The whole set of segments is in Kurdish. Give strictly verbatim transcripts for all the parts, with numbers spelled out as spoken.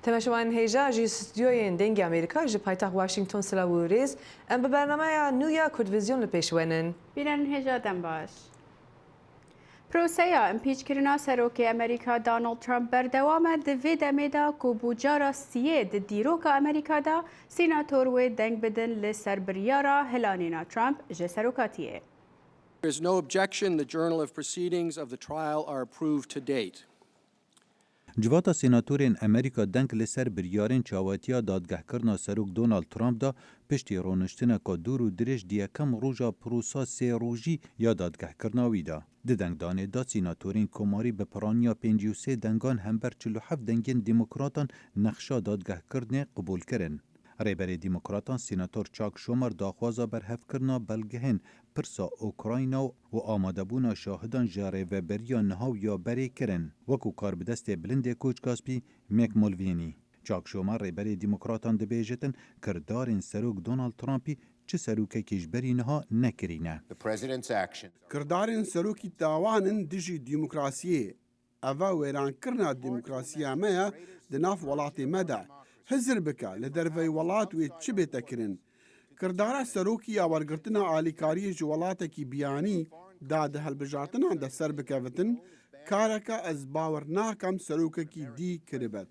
Temaşevanên hêja ji stûdyoyên Dengê Amerîka ji paytext Washington silav û rêz. Em bi bernameya nû ya Kurdvizyon li pêş we nin. Bînerên hêja dem baş. Proseya împîçkirina Serokê Amerîka Donald Trump berdewam e di vê demê de ku bû cara siyê di dîroka Amerîka de sînator wê deng bidin li ser biryara hilanîna Trump ji serokatiyê. There is no objection. The journal of proceedings of the trial are approved to date. Civata senatorên Amerîka deng li ser biryarên çawetiya dadgehkirina Serok Donald Trump da piştî roniştineka dûr û dirêj di yekem roja prosa sê rojî ya dadgehkirina wî de. Di dengdanê de senatorên komarî bi piraniya pêncî û sê dengan hember çil û heft dengên demokratan nexşa dadgehkirinê qibûl kirin. Rêberê Demokratan Senator Chuck Schumer daxwaza berhevkirina belgehên pirsa Ukrayna û amadebûna şahidan ji rêveberiya niha û ya berê kirin, wekû karbidestê bilindê Koçka Spî Mick Mulvaney. Chuck Schumer rêberê Demokratan dibêjitin kirdarên Serok Donald Trumpî çi serokekî ji berî niha nekirîne. The president's actions. Kirdarên serokî tawanin dijî demokrasiyê. Eva wêrankirina demokrasiya me ye di nav welatê me de. Hizir bike li derveyî welat wê çi bête kirin. Kirdara serokî ya wergirtina alîkariyê ji welatekî biyanî da di hilbijartinan de ser bikevitin, kareke ez bawer nakim serokekî dî kiribet.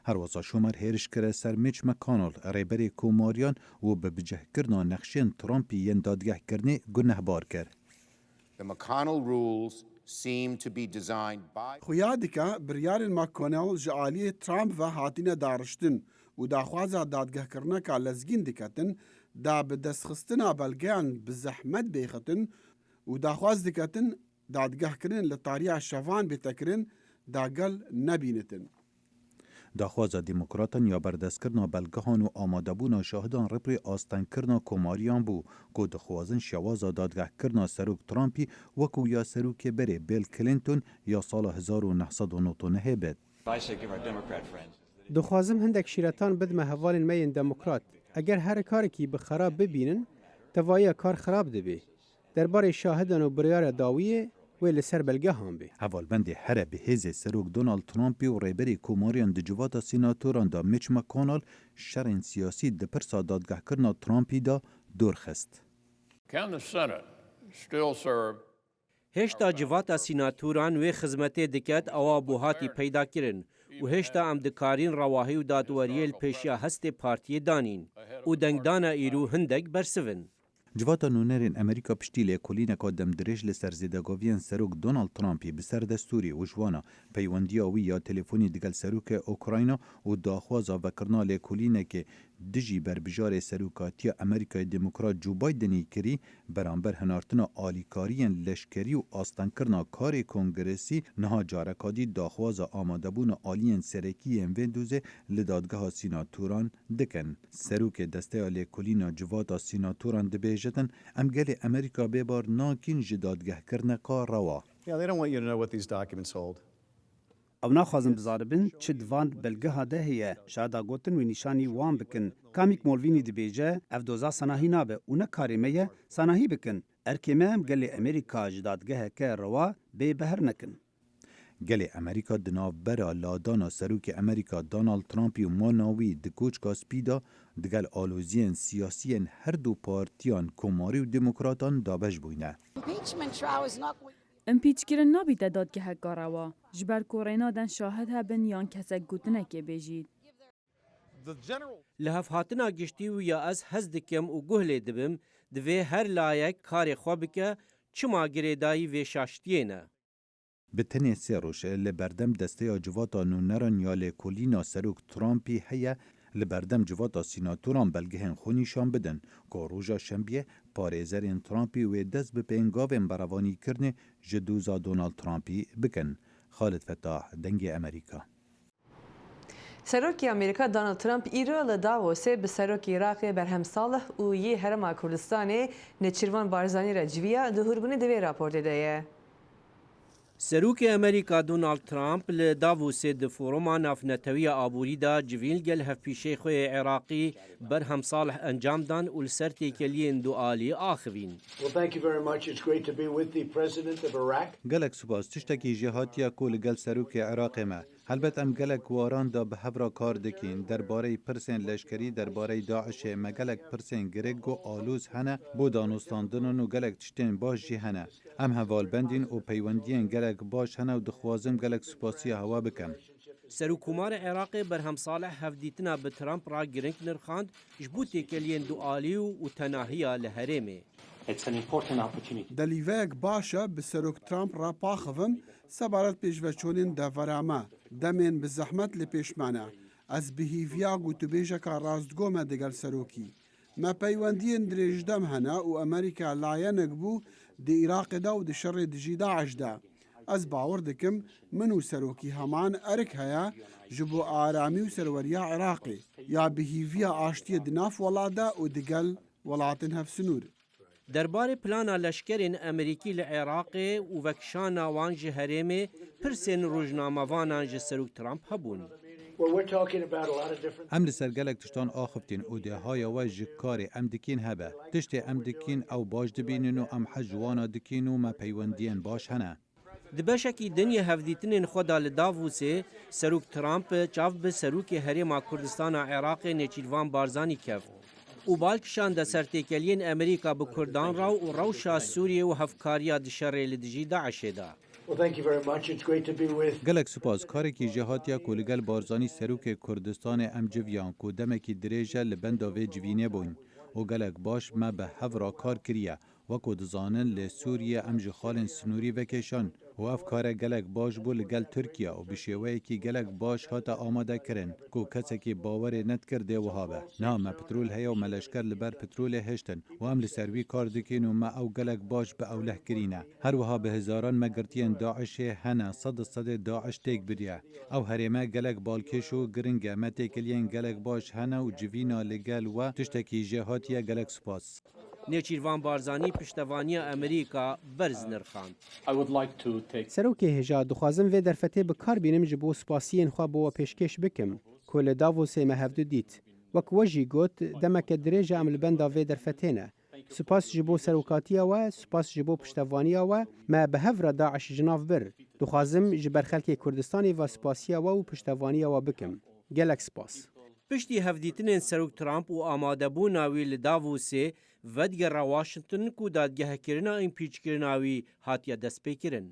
Herwesa Schumer hêriş kire ser Mitch McConnell, rêberê komariyan û bi bicihkirina nexşên Trumpî yên dadgehkirinê gunehbar kir. The McConnell rules seem to be designed by Xuya dike biryarên McConnell ji aliyê Trump ve hatine dariştin û daxwaza dadgehkirineka lezgîn diketin, da bi destxistina belgeyan bi zehmet bêxitin û daxwaz diketin dadgehkirin li tariya şevan bête kirin, da gel nebînitin. Daxwaza Demokratan ya berdestkirina belgehan û amadebûna şahidan rêpirê astengkirina komariyan bû, ku dixwazin şewaza dadgehkirina Serok Trumpî wekû ya serokê berê Bill Clinton ya sala hezar û neh sed û nod û nehê bit. If I say give our Democrat friends, Dixwazim hindek şîretan bidime hevalên me yên demokrat. Eger her karekî bi xerab bibînin, tevahiya kar xerab dibe. Derbarê şahidan û biryara dawiyê wê li ser belgehan bê. Hevalbendê here bi hêzê Serok Donald Trumpî û rêberê komariyan di civata senatoran de Mitch McConnell şerên siyasî di pirsa dadgehkirina Trumpî de dûr xist. Can the Senate still serve Hêşta civata senatoran wê xizmetê diket ewa bû hatî peyda kirin û hêşta em dikarîn rewahî û dadweriyê li pêşiya hestê partiyê danîn û dengdana îro hindek bersiv in. Civata nûnerên Amerîka piştî lêkolîneka demdirêj li ser zêdegaviyên Serok Donald Trumpî bi ser destûrî û ji wana peywendiya wî ya telefonî digel Serokê Ukrayna û daxwaza vekirina lêkolînekê dijî berbijarê serokatiya Amerîkayê Demokrat Joe Bidenî kirî, beramber hinartina alîkariyên leşkerî û astengkirina karê Kongresî niha careka dî daxwaza amadebûna aliyên serekî yên vê dozê li dadgeha senatoran dikin. Serokê Desteya Lêkolîna Civata Senatoran dibêjitin, em gelê Amerîka bêbar nakîn ji dadgehkirineka rewa. Yeah, they don't want you to know what these documents hold. Ew naxwazin bizanibin çi di van belgeha de heye, şahida gotin wê nîşanî wan bikin. Ka Mick Mulvaney dibêje, ev doza sanahî nabe û ne karê me ye sanahî bikin. Erkê me em gelê Amerîka ji dadgeheke rewa bê behr nekin. Gelê Amerîka di navbera ladana Serokê Amerîka Donald Trump û mona wî di Koçka Spî de digel aloziyên siyasî yên her du partiyan, Komarî û Demokratan, dabeş bûyne. Impeachment trial is not going Împîçkirin nabîte dadgeheka rewa, ji ber ku rê nadin şahid hebin yan kesek gotinekê bêjît. Li hevhatina giştî û ya ez hez dikim û guh lê dibim, divê her layek karê xwe bike, çima girêdayî vê şaştiyê ne? Bi tenê sê roj li berdem desteya civata nûneran ya lêkolîna Serok Trumpî heye, li berdem civata senatoran belgehên xwe nîşan bidin, ku roja şembiyê parêzerên Trumpî wê dest bi pêngavên berevanîkirinê ji doza Donald Trumpî bikin. Xalid Fetah, Dengê Amerîka. Serokê Amerîka Donald Trump îro li Davosê bi Serokê Iraqê Berhem Salih û yê Herêma Kurdistanê Nêçîrvan Barzanî re civiya, di hûrbûnê di vê raportê de ye. Serokê Amerîka Donald Trump li Davosê di Foruma Navnetewiya Aborî de civîn gel hevpîşeyê xwe yê Iraqî Berhem Salih encam dan û li ser têkeliyên dualî axivîn. Well, thank you very much. It's great to be with the president of Iraq. Gelek spas. Tiştekî jêhatî ye ku li gel serokê Iraqê me. Helbet em gelek waran de bi hev re kar dikîn. Derbareyî pirsên leşkerî, derbareyî DAIŞê me gelek pirsên girig û alûz hene bo danûstandinan û gelek tiştên baş jî hene. Em hevalbendîn û peywendiyên gelek baş hene û dixwazim gelek spasiya hewa bikim. Serokkomarê Iraqê Berhem Salih hevdîtina bi Trump re giring nirxand, ji bo têkeliyên dualî û, û tenahiya li herêmê. It's an important opportunity. Delîveyek baş e bi Serok Trump re paxivim sebaret pêşveçûnên devera me. Demên bi zehmet li pêş me ne. Ez bi hîviya gotûbêjeka rastgo me digel serokî. Me peywendiyên dirêjdem hene û Amerîka layenek bû di Iraqê de û di şerê dijî DAIŞ de. Ez bawer dikim, min û serokî heman erik heye ji bo aramî û serweriya Iraqê, ya bi hîviya aştiyê di nav welat de û digel welatên hevsinûr. Derbarê plana leşkerên Amerîkî li Iraqê û vekişana wan ji herêmê, pirsên rojnamevanan ji Serok Trump hebûn. Well, we're talking about a lot of different Em li ser gelek tiştan axiftin û dêhaya we ji karê em dikîn hebe. Tiştê em dikîn ew baş dibînin û em hez ji wana dikîn û me peywendiyên baş hene. Di beşekî din yê hevdîtinên xwe de li Davosê, Serok Trump çav bi Serokê Herêma Kurdistana Iraqê Nêçîrvan Barzanî kevt û bal kişande ser têkeliyên Amerîka bi Kurdan re û rewşa Sûriyê û hevkariya di şerê li dijî DAIŞê de. Well, thank you very much. It's great to be with Gelek spas. Karekî jêhatî ye ku li gel Barzanî Serokê Kurdistanê em civiyan ku demekî dirêj e li benda vê civînê bûyn û gelek baş me bi hev re kar kiriye. Wek ku dizanin, li Sûriyê em ji xalên sinûrî vekêşan û ev kare gelek baş bû li gel Tirkiye û bi şêweyekî gelek baş hate amade kirin ku kesekî bawerê nedikir dê wiha be. Niha me petrol heye û me leşker li ber petrolê hiştin û em li ser wî kar dikin û me ew gelek baş bi ewleh kirîne. Her wiha bi hezaran me girtiyên DAIŞê hene, sed di sedê DAIŞ têk biriye. Ew herême gelek balkêş û giring e, me têkiliyên gelek baş hene û civîna li gel we tiştekî jêhatî ye, gelek spas. Nêçîrvan Barzanî piştevaniya Amerîka berz nirxand. I would like to take Serokê hêja, dixwazim vê derfetê bi kar bînim ji bo spasiyên xwe bo we pêşkêş bikim, ku li Davosê me hevdu dît. Wek we jî got, demeke dirêj e em li benda vê derfetê ne. Spas ji bo serokatiya we, spas ji bo piştevaniya we, me bi hev re DAIŞ ji nav bir. Dixwazim ji ber xelkê Kurdistanê ve spasiya we û piştevaniya we bikim. Gelek spas. Piştî hevdîtinên Serok Trump û amadebûna wî li Davosê, vedigere Washington ku dadgehkirina împîçkirina wî hatiye destpêkirin.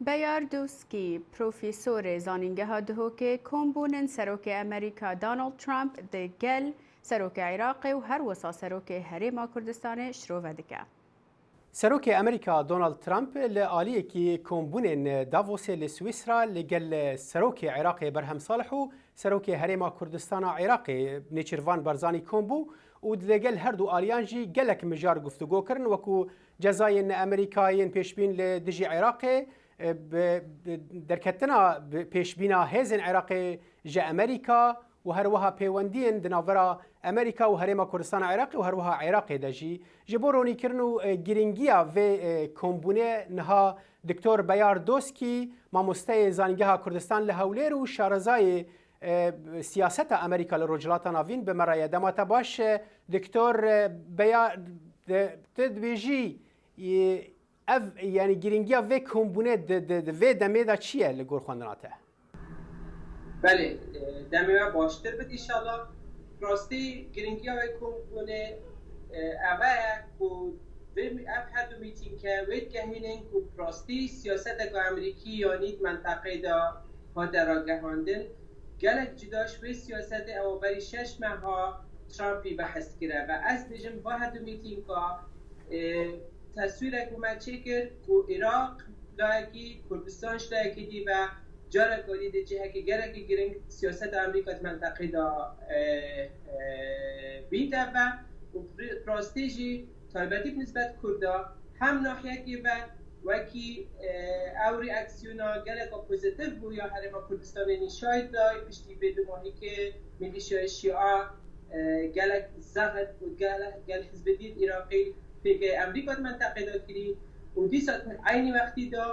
Beyar Doskî, profesorê Zanîngeha Duhokê, kombûnên Serokê Amerîka Donald Trump di gel Serokê Iraqê û her wisa Serokê Herêma Kurdistanê şirove dike. Serokê Amerîka Donald Trump li aliyekî kombûnên Davosê li Swîsra li gel Serokê Iraqê Berhem Salih û Serokê Herêma Kurdistana Iraqê Nêçîrvan Barzanî kom bû û li gel her du aliyan jî gelek mijar guftûgo kirin, wekû cezayên Amerîka yên pêşbîn li dijî Iraqê, bi, bi derketina bi pêşbîna hêzên Iraqê ji Amerîka, û her wiha pêwendiyên di navbera Amerîka û Herêma Kurdistana Iraqê û her wiha Iraqê de jî. Ji bo ronîkirin û, e, girîngiya vê, e, kombûnê niha Doktor Beyar Doskî, mamosteyê Zanîngeha Kurdistan li Hewlêr û şarezayê, e, siyaseta Amerîka li Rojhilata Navîn bi me re ye. Dema te baş, e, Doktor, e, Beyar, e, tu dibêjî, e, Ev, yanî girîngiya vê kombûnê di, di, di vê demê de çi ye li gor xwendina te? Belê, e, demê we baştir bit înşallah. Rastî girîngiya wê kombûnê, e, ev e ku vê, ev her du mîtînke wê digehînin ku bi rastî siyaseteke Amerîkî yanî di menteqê de hate ragihandin. Gelek cuda ji wê siyasetê ew berî şeş meha Trumpî behs kire ve ez dibêjim va her du mîtînka, e, teswîrek bi me çêkir ku Iraq layekî, Kurdistan ji layekî dî ve careka dî di cihekî gelekî giring siyaseta Amerîka di menteqê de, e, e, bîte ve û bi rastî jî taybetî bi nisbet Kurda hem nahiyekê ve wekî, e, ew reaksiyona geleka pozîtîf bû ya Herêma Kurdistanê nîşan da piştî vê dumahîkê milîşyayê Şîa, e, gelek zexit û gelek, gel hizbê dîn Iraqî pêgehê Amerîka di menteqê de kirî û dîsa di eynî wextî de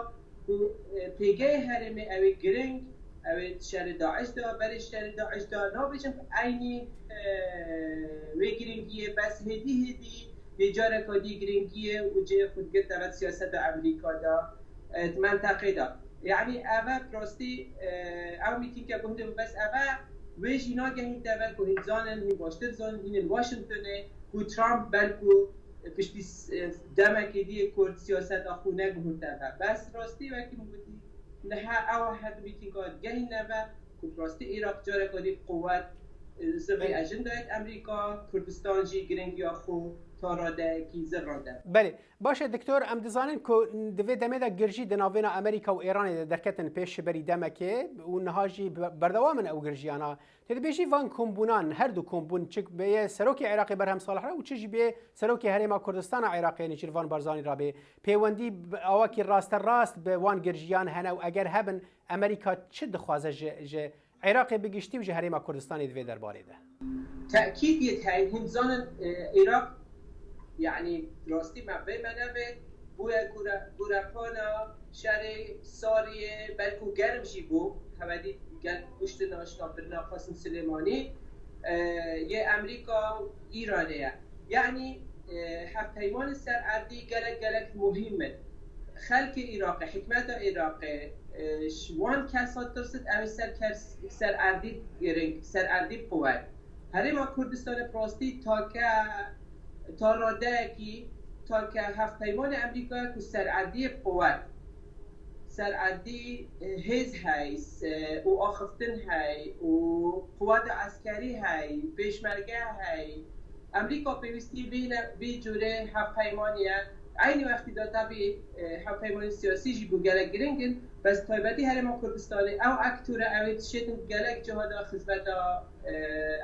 ku, e, pêgehê herêmê ew ê giring, ew ê şerê DAIŞ de, berê şerê DAIŞ de, nabêjim eynî, e, wê giringiyê, bes hêdî hêdî yê careka dî giringiyê û cihê xwe digirte ve siyaseta Amerîka de, e, di menteqê de. Yanî eve bi rastî, e, ew mîtînke guhde bû, bes eve wê jî nagehîn te ve ku hîn zanin, hîn baştir zanin, hîn in Washingtonê, ku Trump belku piştî s-, e, demekê dî yê Kurd siyaseta xwe neguhurte ve. Bes rastî wekî min gotî, niha ew her du mîtînga digehîne ve ku bi rastî Iraq careka dî bi quwet, e, zirvê Belê. Ajandayê Amerîka, Kurdistan jî giringiya xwe ta radeyekî zir rade. Belê. Baş e, Doktor, em dizanin ku di vê demê de girjî di navbêna Amerîka û Îranê de derketin pêş ji berî demekê û niha jî be-, berdewam in ew girjiyana. Tê dibêjî van kombûnan, her du kombûn, çi bêye serokê Iraqê Berhem Salih re û çi jî bê serokê Herêma Kurdistana Iraqê Nêçîrvan Barzanî re bê, pêwendî bi awakî rasterast bi wan girjiyan hene û eger hebin, Amerîka çi dixwaze ji, ji Iraqê bi giştî û ji Herêma Kurdistanê di vê derbarê de? Tekîd yê heye, hûn zanin, e, Iraq, yanî rastî me vê me nebe, bûye gure-, gurepana şerê Sariyê, belku germ jî bû, hevdî gel kuştin aşna birina Qasim Silêmanî, e, yê Amerîka û Îranê ye. Yanî, e, hevpeymanên ser erdî gelek, gelek muhîm in. Xelkê Iraqê, hikmeta Iraqê, e, ji wan kesa tirsit, ew ê ser kes-, ser erdî giring, ser erdî bi quwet. Herêma Kurdistanê bi rastî take, ta radeyekî, take hevpeymanê Amerîkayê ku ser erdî yê bi quwet. Ser erdî, e, hêz hey, e, û axiftin hey, û quweta eskerî hey, pêşmerge hey. Amerîka pêwîstî vê ne-, vê cûrê hevpeymanî ye. Eynî wextî de tabî, e, hevpeymanên siyasî jî bû gelek giring in, bes taybetî Herêma Kurdistanê ew aktor e, ew ê dişêtin gelek ciha de xizmeta, e,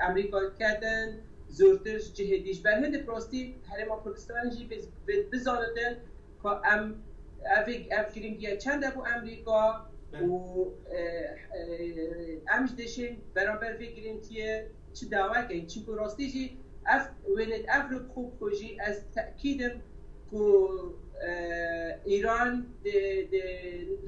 Amerîka diketin, zûrtir ji cihê dî. Ji ber hindê bi rastî Herêma Kurdistanê jî bi, bi, bizanitin ku em, ev, ev giringiye çend e bo Amerîka Belê. û, e, e, em ji dişên beramber vê giringiyê çi dawa keyin. Çimku rastî jî ev wênê, ev rû bi xwe bi xwe jî ez tekîd im ku, e, Îran dê, dê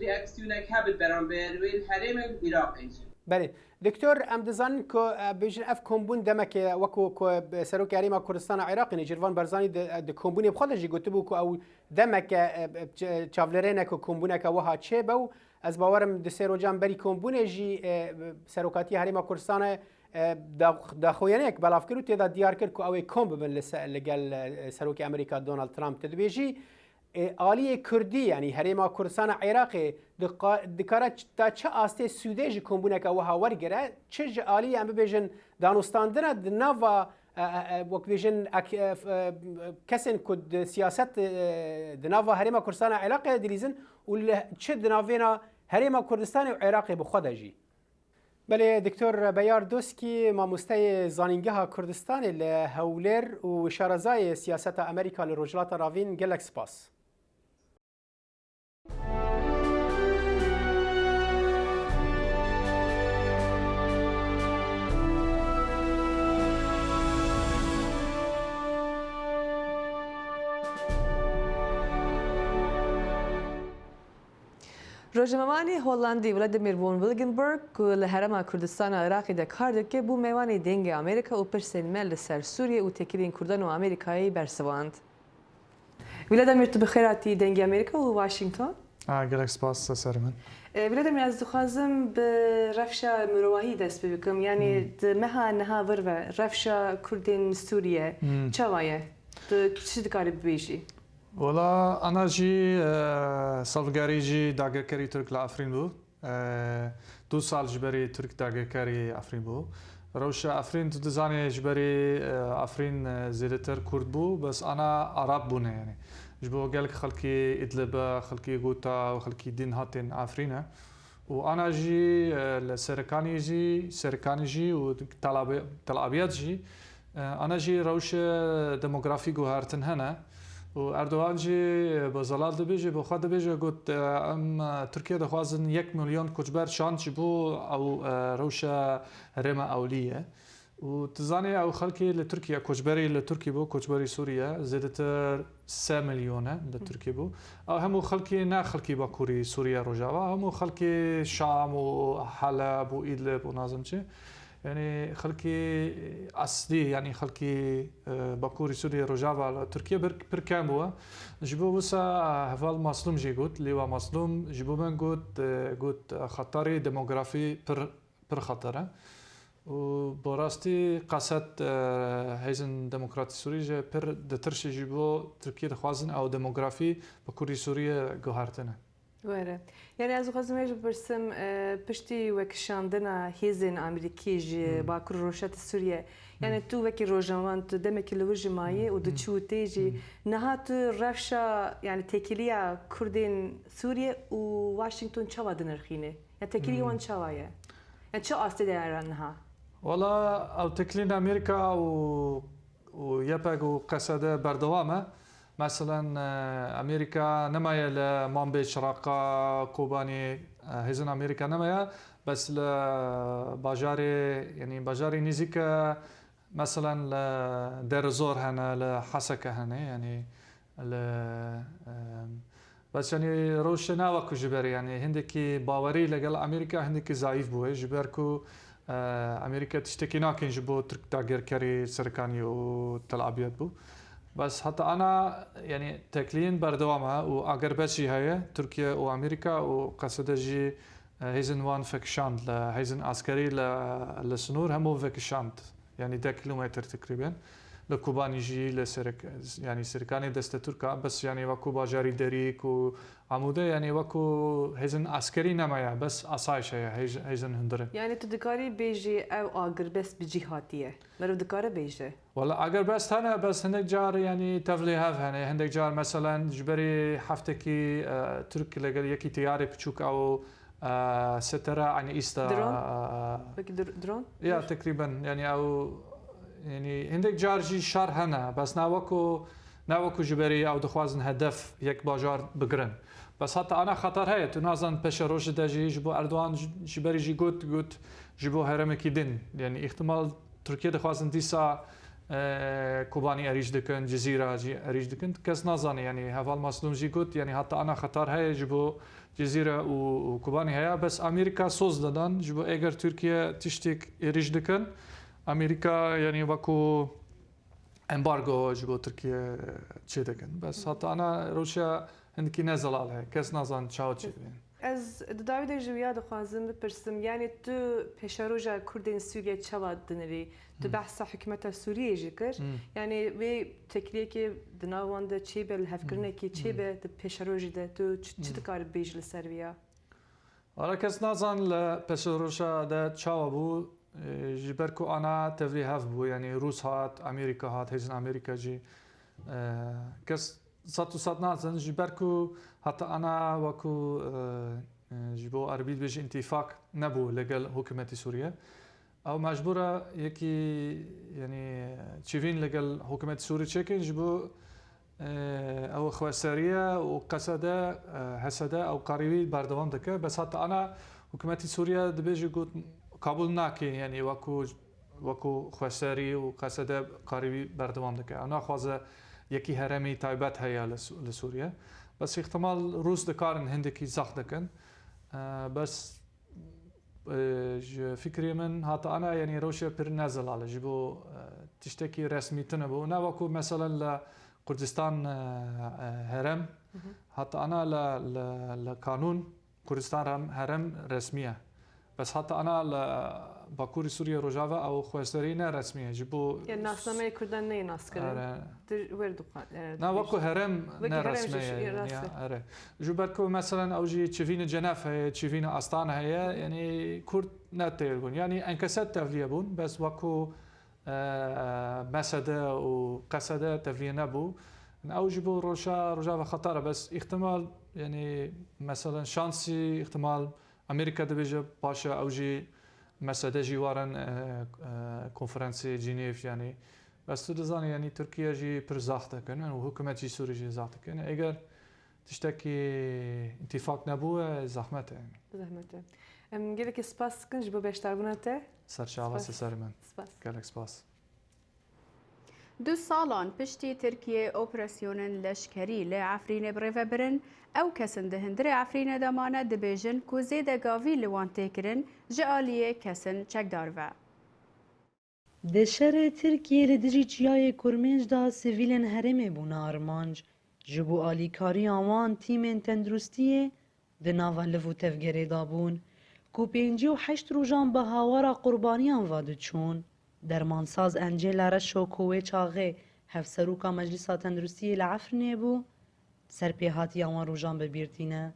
reaksiyonek hebit beramber wê herêmên Iraqê jî. Belê. Doktor, em dizanin ku, e, bêjin ev kombûn demeke wekî ku, e, Serokê Herêma Kurdistana Iraqê Nêçîrvan Barzanî di, e, di kombûnê bi xwe de jî gotibû ku ew demeke, e, e, ç-, çavlêrê ne ku kombûneke wiha çêbe û ez bawer im di sê rojan berî kombûnê jî, e, Serokatiya Herêma Kurdistanê, e, dax-, daxuyaniyek belav kir û tê de diyar kir ku ew ê kom bibin li se-, li gel, e, Serokê Amerîka Donald Trump. Tu dibêjî, e, aliyê Kurdî, yanî Herêma Kurdistana Iraqê diqa-, dikare ç-, ta çi astê sûdê ji kombûneke wiha wergire, çi ji aliyê em bibêjin danûstandina di nava, e, e, e, wek bêjin ek-, e, f-, e, kesên ku di siyaset, e, di nava Herêma Kurdistana Iraqê de dilîzin û li çi di navêna Herêma Kurdistanê û Iraqê bi xwe de jî. Belê, Doktor Beyar Doskî, mamosteyê Zanîngeha Kurdistanê li Hewlêr û şarezayê siyaseta Amerîka li Rojhilata Ravîn, gelek spas. Rojnamevanê Hollandî Vladimir von Wilgenburg, ku li Herêma Kurdistana Iraqê de kar dike, bû mêvanê Dengê Amerîka û pirsên me li ser Sûriyê û têkiliyên Kurdan û Amerîkayê bersivand. Vladimir, tu bi xêr hatî Dengê Amerîka û Washington. A, gelek spas, ser min. E, Vladimir, ez dixwazim bi rewşa mirovahî dest pê bikim. Yanî Hmm. di meha niha vir ve rewşa Kurdên Sûriye Hmm. çawa ye? Tu çi dikarî bibêjî? Wela, ana jî, e, salvgerî jî dagirkerî Tirk li Efrîn bû. E, du sal ji berî Tirk dagirkerî Efrîn bû. Rewşa Efrîn, tu dizanî, ji berî, e, Efrîn, e, zêdetir Kurd bû, bes ana Arab bûne, yanî. Ji bo gelek xelkî Idlib e, xelkî Guta û xelkî din hatên Efrîn e. Û ana jî, e, li Serkanî jî, Serkanî jî û Tel Abi-, Tel Abyad jî, e, ana jî rewşe demografî guhertin hene. Û Erdogan jî bi zelal dibêje, bi xwe dibêje, got, e, em, e, Tirkiye dixwazin yek milyon koçber şand ji bo ew, e, rewşe herêma ewlî ye. Û tu zanî ew xelkê li Tirkiye, koçberî li Tirkiye bû, koçberî Sûriye, zêdetir sê milyon e li Tirkiye bû. Ew hemû xelkê ne xelkê Bakurî Sûriye Rojava, hemû xelkê Şam û Heleb û Îdlib û nazim çi. Yanî xelkî eslî, yanî xelkî, e, Bakurî Sûriyê, Rojava li Tirkiye bir, pir kem bûye. Ji bo wisa, e, heval Maslûm jî got, Lêwa Maslûm ji bo min got, e, got, e, xeterê demografî pir, pir xeter e. Û bi rastî qeset, e, Hêzên Demokratî Sûrî jî pir ditirşe ji bo Tirkiye dixwazin ew demografî Bakurî Sûriyê guhertine. Were. Yani ez dixwazim vê jî bipirsim, e, piştî wekişandina hêzên Amerîkî ji Hmm. Bakur Rojhilatê Sûriye, yani Hmm. tu wekî rojnamevan, tu demekî li wir jî mayî û Hmm. diçû tê jî, Hmm. niha tu rewşa, yani têkiliya Kurdên Sûriye û Washington çawa dinirxîne? Ya têkiliyê Hmm. wan çawa ye? Ya çi astê de ye niha? Wala ew têkiliyên Amerîka û û YPG û QSD berdewam e. Meselen, e, Amerîka nemaye li Manbê, Çiraqa, Kobanî, e, hêzên Amerîka nemaye, bes li bajarê, yanî bajarê nêzîk e, meselen li Deir Zor hene, li Heseke hene, yanî li, e, Bes, yanî, rewşe ne wek ku ji berê, yanî, hindekî bawerî legel Amerîka hindekî zayîf bûye, ji ber ku, e, Amerîka tiştekî nakin ji bo Tirk dagirkerî Serkanî û Tel Abyad bû. Bes, heta ana, yanî, têkiliyên berdewam e û agerbest jî heye. Tirkiye û Amerîka û QSD jî, e, hêzên wan vekişand li, hêzên eskerî li, li sinûr hemû vekişand. Yanî deh kilometr tekrîben. Li Kobanî jî, li Serik-, yanî Serkanê destê Tirk e, bes yanî wekû bajarî Derîk û Amûde, yanî wekû hêzên eskerî nemaye, bes asayiş heye, hêz-, hêzên hundir in. Yani tu dikarî bêjî ew agirbest bi cî hatiye? Meriv dikare bêje? Wala agirbest hene, bes hinek car, yanî, tevlî hev hene. Hinek car, meselen, ji berî heftekî, e, Tirk legel yekî teyarê piçûk ew, e, setere, yanî, îsta, Drone? e, Peki dr-, drone? Ya, tekrîben, yanî, ew, yanî, hindek car jî şer hene, bes ne wekû, ne wekû ji berî ew dixwazin hedef yek bajar bigirin. Bes heta ana xeter heye, tu nazan peşerojê de jî ji bo Erdogan ji, ji berî jî got, got ji bo herêmekî din. Yanî, îhtimal Tirkiye dixwazin dîsa, e, Kobanî erîş dikin, Cizîra jî erîş dikin. Kes nazane, yanî, heval Maslûm jî got, yanî, heta ana xeter heye ji bo Cizîre û, û Kobanî heye. Bes Amerîka soz didan ji bo eger Tirkiye tiştek erîş dikin, Amerîka, yanî, wekû embargo ji bo Tirkiye çêdikin. Bes heta ana rewşa hindikî ne zelal heye. Kes nazan çawa çêdibin. Ez di dawî de ji wiya dixwazim bipirsim, yani tu pêşeroja Kurdên Sûriye çawa dinirî? Tu Hmm. behsa hikûmeta Sûriyê jî kir. Hmm. Yani wê têkiliyekê di nav wan de çêbe, li hevkirinekî Hmm. çêbe, Hmm. di pêşerojê de tu çi, çi Hmm. dikarî bêjî li ser wiya? Wala kes nazan li pêşeroja de çawa bû, e, ji ber ku ana tevlî hev bû, yani Rûs hat, Amerîka hat, hêzên Amerîka jî, e, kes sed û sed nazin, ji ber ku heta ana wekû, e, e, ji bo erbî dibêjî întîfak nebû legel hikûmetî Sûriye. Ew mecbûr e yekî, yanî, çivîn legel hikûmetî Sûrî çêkin ji bo, e, ew xweseriye û QSD, e, HSD ew karî wî berdewam dike. Bes heta ana hikûmetî Sûriye dibêje got qebûl nake, yanî wekû, wekû xweserî û QSD karî wî berdewam dike. Ew naxwaze yekî herêmî taybet heye li Sû-, li Sûriye. Bes îhtimal Rûs dikarin hindekî zext dikin. E, bes E, ji fikrê min hata ana, yanî rewşe pir ne zelal e. Ji bo, e, tiştekî resmî tune bû. Ne wekû meselen li Kurdistan, e, e, herem, Mhm. hata ana li, li, li kanûn Kurdistan rem-, herem resmî ye. Bes hata ana li Bakurî Sûriye Rojava ew xweserî ne resmî ye. Ji bo Yani nasnameyê Kurdan neyê naskirin. Are. Di wer dixwe-, e, Na, dibêjin. Wekî herem Wekî ne herem resme jî, ye, ya, rast e. Are. Ji ber ku, meselen, ew jî çivînê Cenef heye, çivînê Astana heye, yani Kurd ne têr bûn. Yani enkeset tevliye bûn, bes wekû, e, MSD û QSD tevliye nebû. Ew ji bo roşa, rojava xetar e, bes îhtimal, yani, meselen, şansî, îhtimal, Amerîka dibêje, baş e, ew jî, MSD jî warin, e, e, konferensê Cinêv, yanî. Bes tu dizanî, yanî Tirkiye jî pir zax dikin û hikûmet jî Sûrî jî zax dikin. Eger tiştekî întîfak nebûye, zehmet e, yanî. Zehmet e. Em gelekî spas dikin ji bo beşdarbûna te. Serçava Spas. Ser min. Spas. Gelek spas. Du salan piştî Tirkiyê operasyonên leşkerî li Efrînê bi rê ve birin, ew kesin di hundirê Efrînê de mane dibêjin ku zêde gavî li wan tê kirin ji aliyê kesin çekdar ve. Di şerê Tirkiyê li dijî Çiyayê Kurmênc de sivîlên herêmê bûne armanc. Ji bo alîkariya wan tîmên tenduristiyê di nava liv û tevgerê de bûn, ku pêncî û heşt rojan bi hawara qurbaniyan ve diçûn. Dermansaz Encêla Reşo ku wê çaxê Hevseroka Meclisa Tenduristiyê li Efrînê bû, serpêhatiya wan rojan bi bîr tîne.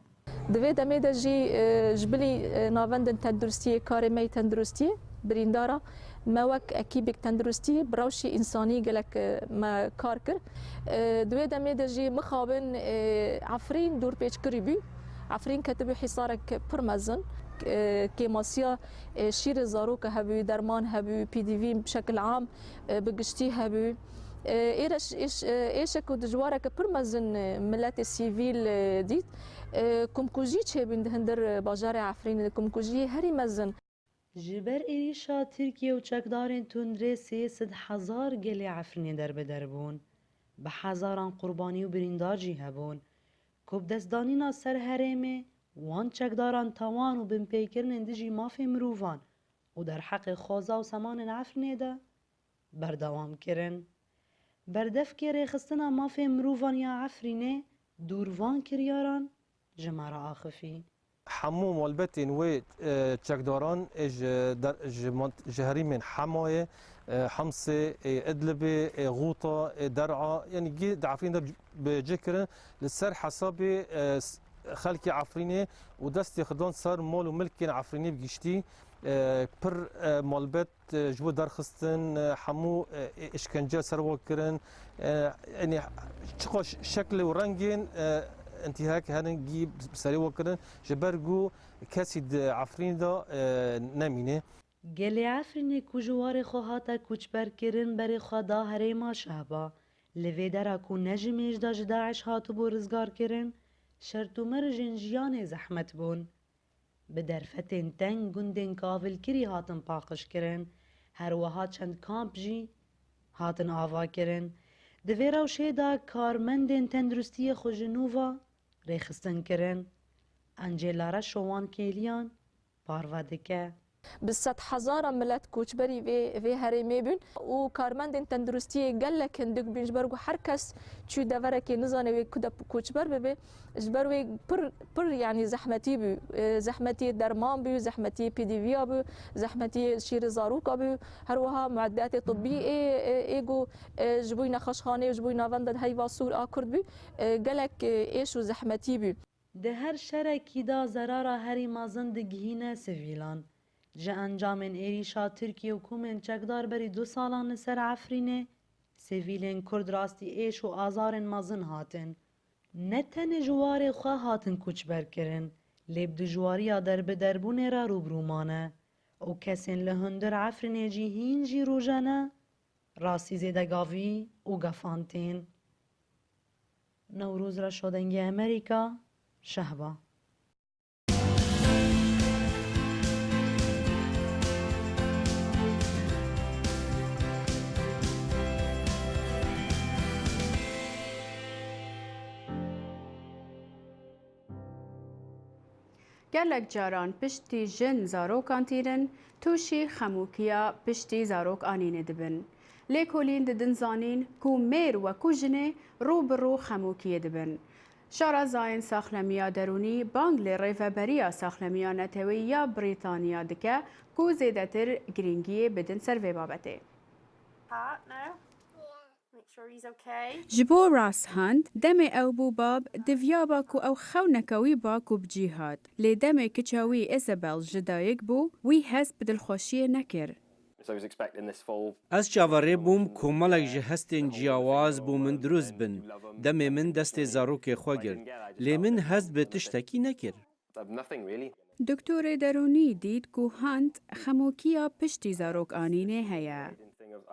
Di vê demê de jî, e, ji bilî, e, navendên tenduristiyê, karê me yê tenduristiyê, birîndara me wek ekîbek tenduristî bi rewşî însanî gelek, e, me kar kir. E, di wê demê de jî mixabin, e, Efrîn dorpêçkirî bû. Efrîn ketibû hîsarek pir mezin. E, kêmasiya, e, şîrê zaroka hebû, derman hebû, P D V bi şekil am, e, bi giştî hebû. E, êreş-, êş-, e, êşek û dijwareke pir mezin, e, miletê sivîl, e, dît. E, kumkujî çêbûn di hundir, e, bajarê Efrînê, kumkujiyê herî mezin. Ji ber êrîşa Tirkiye û çekdarên tundrê sê sed hezar gelê Efrînê derbeder bûn. Bi hezaran qurbanî û birîndar jî hebûn. Ku bi destdanîna ser herêmê wan çekdaran tawan û binpêkirinên dijî mafê mirovan û derheqê xweza û semanên Efrînê de berdewam kirin. Berdevkê rêxistina mafê mirovan ya Efrînê dûr van kiryaran ji me re axifî. Hemû malbetên wê, e, çekdaran, e, ji der-, ji mant-, ji herêmên Hemayê, e, Hemsê, e, Idlibê, e, Xûta, e, Der'a, yanî gê di Efrîn de bi cih kirin, li ser hesabê, e, s-, xelkê Efrînê û destê xwe dan ser mal û milkên Efrînê bi giştî, e, pir, e, malbet, e, ji bo derxistin, e, hemû, e, ê-, îşkence ser we kirin. E, yanî çiqas şekil û rengên, e, întîhak herin gî bi serê we kirin, ji ber ku kesî di Efrînê de, e, nemîne. Gelê Efrînê ku ji warê xwe hate koçberkirin, berê xwe da herêma Şehba. Li vê dera ku ne ji mêj de ji DAIŞ hatibû rizgarkirin, şert û mercên jiyanê zehmet bûn. Bi derfetên teng gundên kavilkirî hatin paqijkirin, her wiha çend kamp jî hatin avakirin. Di vê rewşê de karmendên tenduristiyê xwe ji nû ve rêxistin kirin. Encêla Reşo wan kêliyan parve dike. Bi sedhezaran milet koçberî vê, vê herêmê bûn û karmendên tenduristiyê gelek hindik bûn, ji ber ku her kes çû deverekê nizane wê ku de koçber bibe. Ji ber wê pir, pir, yanî zehmetî bû. E, zehmetiyê derman bû, zehmetiyê P D V ya bû, zehmetiyê şîrê zaroka bû. Her wiha mueddiatê tibbî ê, ê, ê ku, e, ji bo nexweşxanê û ji bo navenda heyva sor a Kurd bû, e, gelek, e, êş û zehmetî bû. Di her şerekî de zerara herî mezin digihîne sivîlan. Ji encamên êrîşa Tirkiye û komên çekdar berî du salan li ser Efrînê, sivîlên Kurd rastî êş û azarên mezin hatin. Ne tenê ji warê xwe hatin koçberkirin, lê bi dijwariya derbiderbûnê re rûbirû mane û kesên li hundir Efrînê jî hîn jî rojane rastî zêdegavî û gefan tên. Newroz Reşo, Dengê Amerîka, Şehba. Gelek caran piştî jin zarokan tînin, tûşî xemûkiya piştî zarok anînê dibin. Lêkolîn didin zanîn ku mêr wekû jinê rû bi rû xemûkiyê dibin. Şarazayên saxlemiya derûnî bang li Rêveberiya Saxlemiya Neteweyî ya Brîtaniya dike ku zêdetir girîngiyê bidin ser vê babetê. Pat, no? Make sure he's okay. Ji bo Ras Hunt, demê ew bû bab, diviyaba ku ew xewneke wî ba ku bi cî hat. Lê demê kiça wî Isabel ji dayik bû, wî hest bi dilxweşiyê nekir. So I was expecting this full Ez çaverê bûm komelek ji hestên ciyawaz bo min dirust bin. Demê min destê zarokê xwe girt. Lê min hest bi tiştekî nekir. Nothing really. Doktorê derûnî dît ku Hunt xemûkiya piştî zarok anînê heye.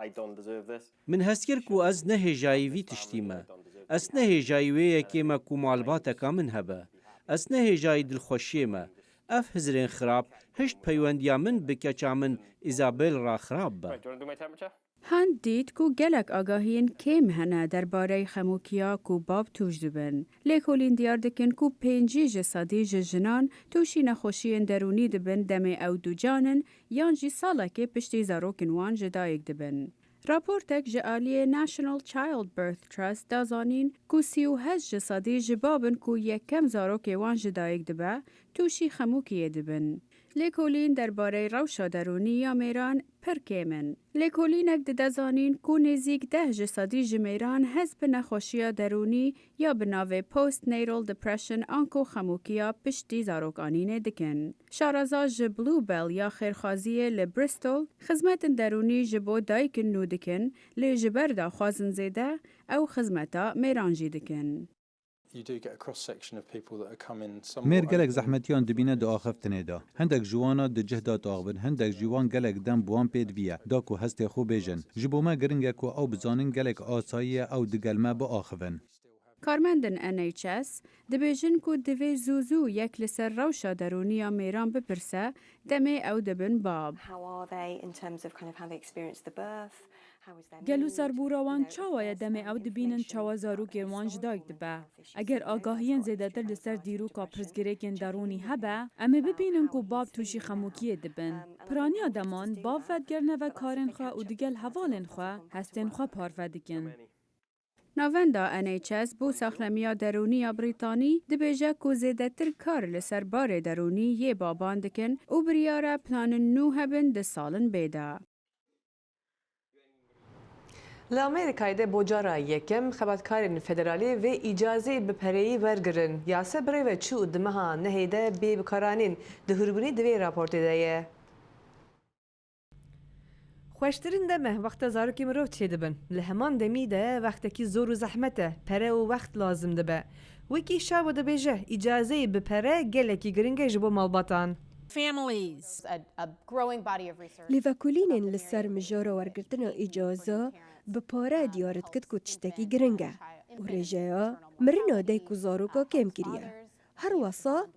I don't deserve this. Min hest kir ku ez ne hêjayî vî tiştî me. Ez ne hêjayî wê yekê me ku malbateka min hebe. Ez ne hêjayî dilxweşiyê me. Ev hizrên xirab hişt peywendiya min bi keça min Isabel re xirab be. Right, do you wanna do my temperature? Hunt dît ku gelek agahiyên kêm hene derbarey xemûkiya ku bab tûş dibin. Lêkolîn diyar dikin ku pêncî ji sedî ji jinan tûşî nexweşiyên derûnî dibin demê ew ducan in yan jî salekê piştî zarokên wan ji dayik dibin. Raportek ji aliyê National Childbirth Trust da zanîn ku sî û heşt ji sedî ji babin ku yekem zarokê wan ji dayik dibe, tûşî xemûkiyê dibin. Lêkolîn derbarey rewşa derûnî ya mêran pir kêm in. Lêkolînek dide zanîn ku nêzîk deh ji sedî ji mêran hest bi nexweşiya derûnî ya bi navê postnatal depression anko xemûkiya piştî zarokanînê dikin. Şareza ji Bluebell ya xêrxwaziyê li Bristol xizmetên derûnî ji bo dayikên nû dikin, lê ji ber daxwazin zêde ew xizmeta mêran jî dikin. You do get a cross section of people that are coming somewhat. Mêr gelek zehmetiyan dibîne di axiftinê de. Hindek ji wana di cih de tax bin, hindek jî wan gelek dem bi wan pê diviye, da ku hestê xwe bêjin. Ji bo me giring e ku ew bizanin gelek asayî ye ew digel me biaxivin. Karmendên N H S dibêjin ku divê zû zû yek li ser rewşa derûnî ya mêran bipirse, demê ew dibin bab. How are they in terms of kind of how they experience the birth? How is their Gelo mood? serbûra wan You know, if çawa ye there's demê any ew dibînin information çawa about zarokên their wan ji story dayik or dibe? health issues, Eger you know, agahiyên that's what zêdetir li experienced ser anxiety dîroka depression, pirsgirêkên checking derûnî in hebe, with em ê about bibînin how ku you bab see tûşî them. xemûkiyê dibin. Um, and I think Piraniya it's deman, interesting bav that vedigerne that ve comes from karên the xwe û picture digel of hevalên the xwe, people hestên who xwe work parve dikin. Navenda N H S bo saxlemiya derûnî ya Brîtanî dibêje ku zêdetir kar li ser barê derûnî yê baban dikin û biryar e planên nû hebin di salin bê de. Li Amerîkayê de bo cara yekem xebatkarên federalî vê îcazeyê bi pereyî wergirin. Yase bi rê ve çû û di meha nehê de bê bikaranîn. Di hûrbûnî di vê raportê de ye. Xweştirin dem e wexta zarokê mirov çêdibin. Li heman demî de wextekî zor û zehmet e, pere û wext lazim dibe. Wekî Şabo dibêje, îcazeyê bi pere gelekî giring e ji bo malbatan. Families. A, a growing body of research. Lêvekolînên li ser mijara wergirtina îcaza bi pare diyar dikit ku tiştekî giring e û rêjeya mirina dayik û zaroka kêm kiriye. Her wesa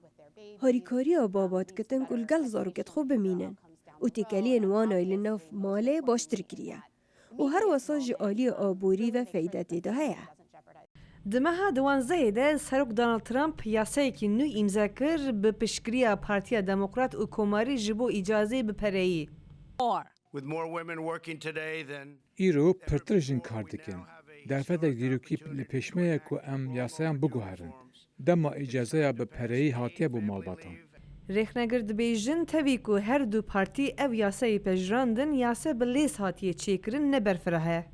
harîkariya baba dikitin ku li gel zarokêt xwe bimînin û têkeliyên wan ay li nav malê baştir kiriye û her wesa ji aliyê aborî ve feyde tê de heye. Di meha duwanzehê de Serok Donald Trump yasayekî nû îmze kir bi piştgiriya Partiya Demokrat û Komarî ji bo îcazeyê bi pereyî. With more women working today than Îro pirtir jin kar dikin. Derfetek dîrokî li pêş me ye ku em yasayan biguherin. Dema îcazeya bi pereyî hatiye bo malbatan. Rêxneger dibêjin tevî ku her du partî ev yasayê pejirandin, yase bi lêz hatiye çêkirin, ne berfireh e.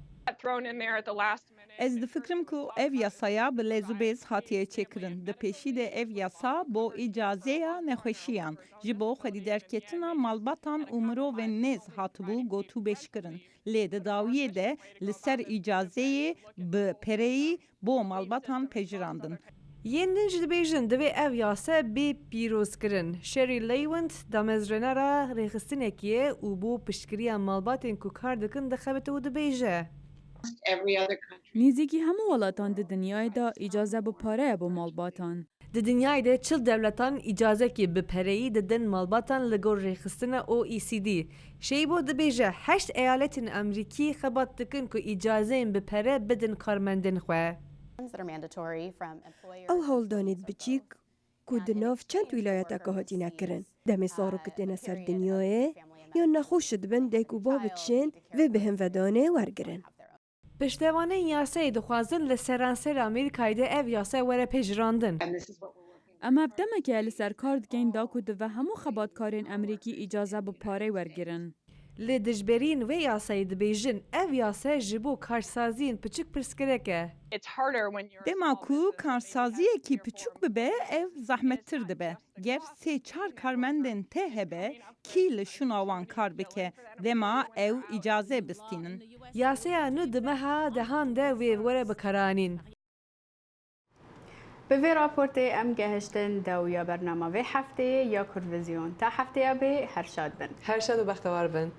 Ez difikirim ku ev yasaya bi lez û bêz hatiye çêkirin. Di pêşî de ev yasa bo îcazeya nexweşiyan, ji bo xwedîderketina malbatan û mirovên nêz hatibû gotûbêjkirin. Lê di dawiyê de li ser îcazeyê bi pereyî bo malbatan pejirandin. Yên din jî dibêjin divê ev yase bê pîrozkirin. Sherry Leywind damezrênera rêxistinekî ye û bo piştgiriya malbatên ku kar dikin dixebite û dibêje. Nêzîkî hemû welatan di dinyayê de îcaze bi pare ye bo malbatan. Di dinyayê de çil dewletan îcazekî bi pereyî didin malbatan li gor rêxistina O E C D. Şeibo dibêje heşt eyaletên Amerîkî xebat dikin ku îcazeyên bi pere bidin karmendên xwe. Ew hewldanên biçîk ku di nav çend wîlayeteke hatine kirin, demê zarokê têne ser dinyayê, yan nexweş dibin, dayik û bab dişên vê bihinvedanê wergirin. Piştevanên yasayê dixwazin li seranserê Amerîkayê de ev yasa were pejirandin. Em ev demeke li ser kar dikeyn da ku divê hemû xebatkarên Amerîkî îcaze bi parey wergirin. Lê dijberîn wê yasayê dibêjin, ev yasa ji bo karsaziyên piçik pirsgirêk e. Dema ku karsaziyekî piçûk bibe, ev zehmettir dibe. Ger sê çar karmendên te hebe, kî li şûna wan kar bike, dema ew îcaze bistînin. Yasaya nû di meha dehan de wê were bikaranîn. Bi vê raportê em gehiştin dawiya bernama vê hefteyê ya Kurdvizyon. Ta hefteya bê her şad bin. Her şad û bextewar bin.